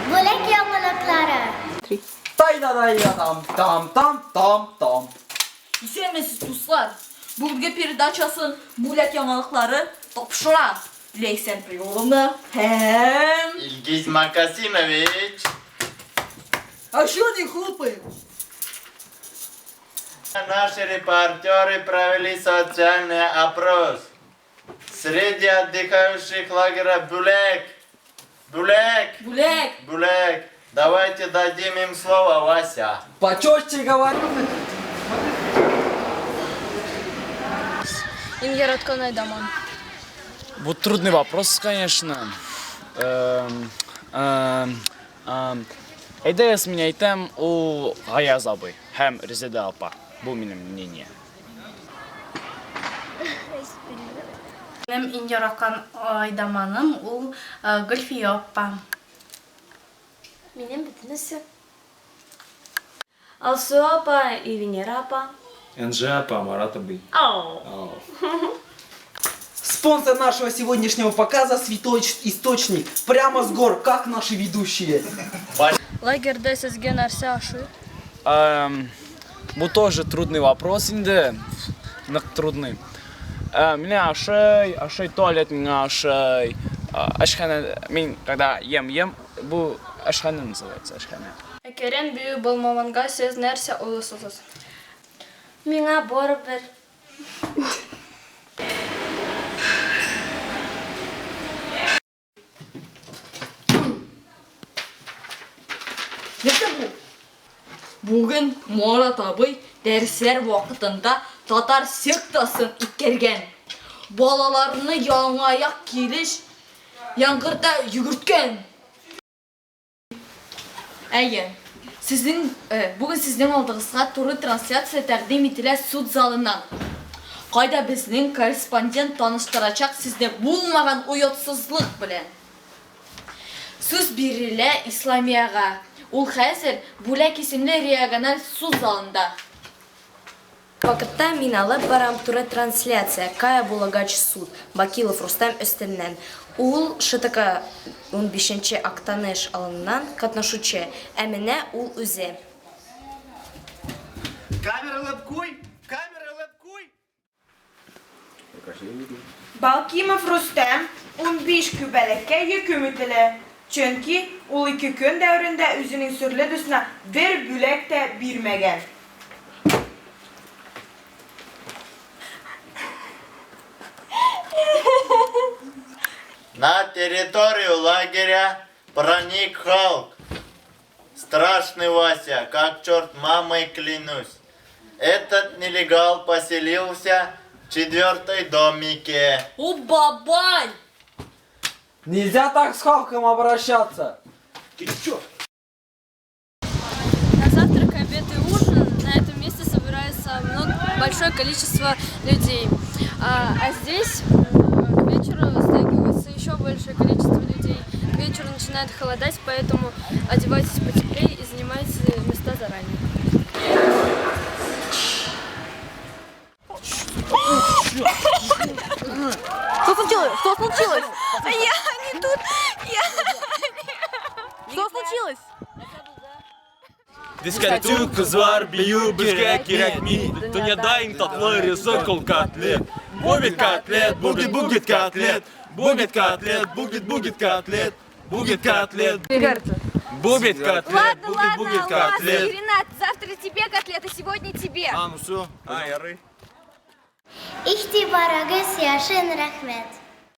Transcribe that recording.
Бүләк яңалыклары. Тай-да-дай-да-там, там-там-там-там. Исәнмесез, дуслар! Бүгенге передачасын Бүләк яңалыклары тапшыра Ләйсән Приоловна һәм... Илгиз Макасимович! А что не хлопаем? Наши репортеры провели социальный опрос. Среди отдыхающих лагеря Бүләк! Бүләк! Бүләк! Бүләк! Давайте дадим им слово, Вася. Почетче говорю. Иң яраткан Айдаман. Бу трудный вопрос, конечно. Эм, эм, эм, Әйдәгез, мин әйтәм, ул Гаяз абый һәм Резеда апа. Бу минем мнение. Минем иң яраткан Айдаманым ул Гөлфия апа. Минем бөтенесе. Алсу апа и Венера апа. Энже апа, Марат абый. Ау. Спонсор нашего сегодняшнего показа Святой Источник. Прямо с гор, как наши ведущие. Лагерьда сезгә нәрсә ошый? Эм, Бу тоже трудный вопрос инде. Нык трудный. Менә ошый, ошый туалет миңа ошый. Ашханә, мин когда ем-ем, бу ашханә называется, ашханә. Әкерен бию булмаганга сез нәрсә уйлыйсыз? Миңа барыбер. Нәрсә бу? Бүген Марат абый дәресләр вакытында татар сектасын үткәргән. Балаларны яланаяк килеш яңгырда йөгерткән. Әйе. Сезнең бүген сезнең алдыгызга туры трансляция тәкъдим ителә суд залыннан. Кайда безнең корреспондент таныштырачак сезне булмаган оятсызлык белән. Сүз бирелә Исламиягә. Ул хәзер Бүләк исемле реогональ суд залында. Вакытта мин алып барам туры трансляция, кая булагач суд, Бакилов Рустам өстеннән. Ул ШТК унбишенче Актаныш алыннан катнашучы, ә менә ул үзе. Камера лапкуй! Камера лапкуй! Балкимов Рустам 15 күбәләккә йөкем ителә, чөнки ул ике көн дәверендә үзенең серле дустына бер бүләк тә бирмәгән. На территорию лагеря проник Халк. Страшный Вася, как черт мамой клянусь. Этот нелегал поселился в четвертой домике. О, бабай! Нельзя так с Халком обращаться. Ты чё? На завтрак, обед и ужин на этом месте собирается много, большое количество людей. А здесь к вечеру стягивается еще большее количество людей. К вечеру начинает холодать, поэтому одевайтесь потеплее и занимайте места заранее. Что случилось? Что случилось? Я не тут, я... Что случилось? Дискотека кызлар бию безгә кирәкми. Дөньяда иң татлы ризык ул котлет. Бу бит котлет, бу бит котлет. Бу бит котлет, бу бит котлет. Бу бит котлет. Бу бит котлет, Ладно, бу бит ладно, Алмаз котлет. и Ренат, завтра тебе котлеты, сегодня тебе. А, ну все. А, ярый. Игътибарыгыз яшен рәхмәт.